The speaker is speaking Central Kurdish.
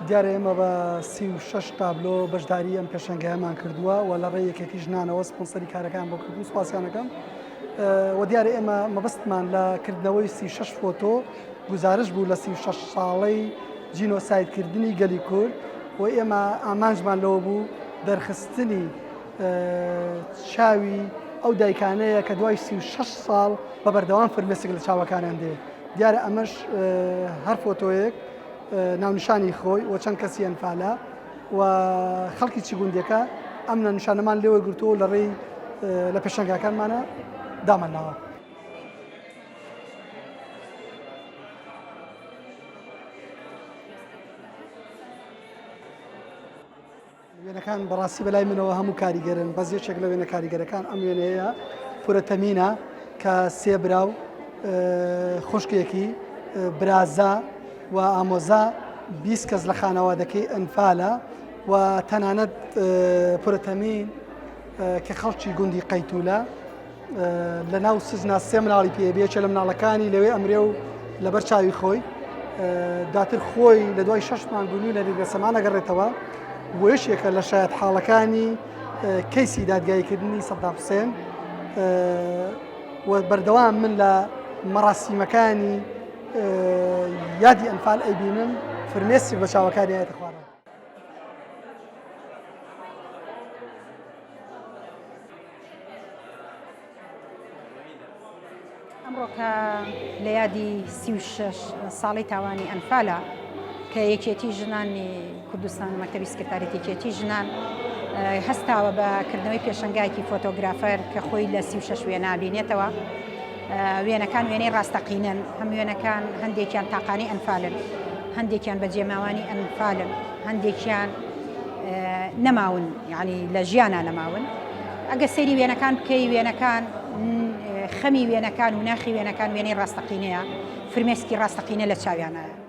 دیارە ئێمە بە 36 تابلۆ بەشداری ئەم پێشەنگایەمان کردووە و لە ڕێی یەکێتی ژنانەوە سپۆنسەری کارەکان بۆ کردوون سوپاسیان ئەکەم و دیارە ئێمە مەبەستمان لە کردنەوەی 36 فۆتۆ گوزارش بوو لە 36 ساڵەی جینۆسایدکردنی گەلی کورد و ئێمە ئامانجمان لەوە بوو دەرخستنی چاوی ئەو دایکانەیە کە دوای 36 ساڵ بە بەردەوام فرمێسک لە چاوەکانیان دێ دیارە ئەمەش هەر فۆتۆیەک ناونیشانی خۆی و چەند کەسی ئەنفالە و خەڵکی چ گوندێکە ئەم ناونیشانەمان لێ وەرگرتووە و لە ڕێی لە پێشەنگاکانمانە دامانناوە. وێنەکان بەڕاستی بەلای منەوە هەموو کاریگەرن بەس یەکێک لە وێنە کاریگەرەکان ئەم وێنەیە پورە تەمینە کە سێ برا و خوشکێکی برازا و ئامۆزا 20 کەس لە خانەوادەکەی ئەنفالە و تەنانەت پورە تەمین کە خەڵکی گوندی قەیتولە لە ناو سجنا سێ مناڵی پێ بێ لە مناڵەکانی لەوێ ئەمرێ و لەبەر چاوی خۆی دواتر خۆی لە دوای شەش مانگ و لە نیرگەسەمان ئەگەڕێتەوە و یەکێکە لە شایەت حاڵەکانی کەیسی دادگاییکردنی سەدام حوسێن و بەردەوام من لە مەراسیمەکانی یادی ئەنفال ئەیبینم فرمێسک بە چاوەکانی ئاەتە خوارەوە. ئەمڕۆ کە لە یادی 36 ساڵەی تاوانی ئەنفالە کە یەکێتی ژنانی کوردستان و مەکتەبی سکرتاریەتی یەکێتی ژنان هەستاوە بە کردنەوەی پێشەنگایەکی فۆتۆگرافەر کە خۆی لە 36 وێنا بینێتەوە وێنەکان وێنەی ڕاستەقینەن هەم وێنەکان هەندێکیان تاقانەی ئەنفالن هەندێکیان بەجێماوانی ئەنفالن هەندێکیان نەماون یعنی لە ژیانە نەماون ئەگە سەیری وێنەکان بکەی وێنەکان خەمی وێنەکان و ناخی وێنەکان وێنەی ڕاستەقینەیە فرمێسکی ڕاستەقینە لە چاویانایە.